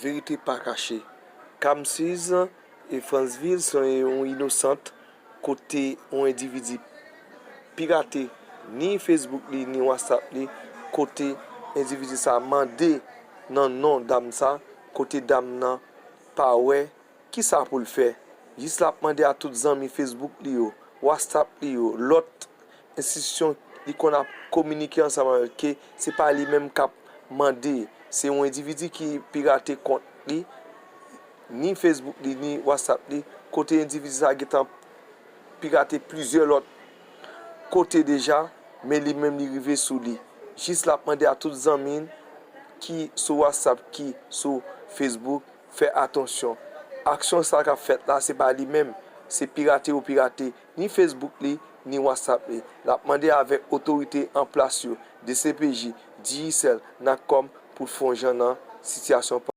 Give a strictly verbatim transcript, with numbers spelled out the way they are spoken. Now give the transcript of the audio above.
Verite pa kache. Kamsiz e Fransvil se yon inosant kote yon endividi pirate ni Facebook li ni WhatsApp li, kote endividi sa mande nan non dam sa, kote dam nan pa wè kisa pou l fè. Jis l ap mande a tout zanmi Facebook li yo, WhatsApp li yo, lòt enstitisyon li konn ap kominike ansanm avèk, ke se pa li menm k ap mande, se yon endividi ki pirate kont li, ni Facebook li, ni WhatsApp li, kote endividi sa gentan pirate plizyè lòt kote deja, men li menm li rive sou li. Jis l ap mande a tout zanmi l ki sou WhatsApp, ki sou Facebook, fè atansyon. Aksyon sa k ap fèt la, se pa li menm, se pirate yo pirate ni Facebook li, ni WhatsApp li. L ap mande avèk otorite an plas yo, D C P J, Digicel, Natcom, pou l fè yon jan nan sitiyasyon pa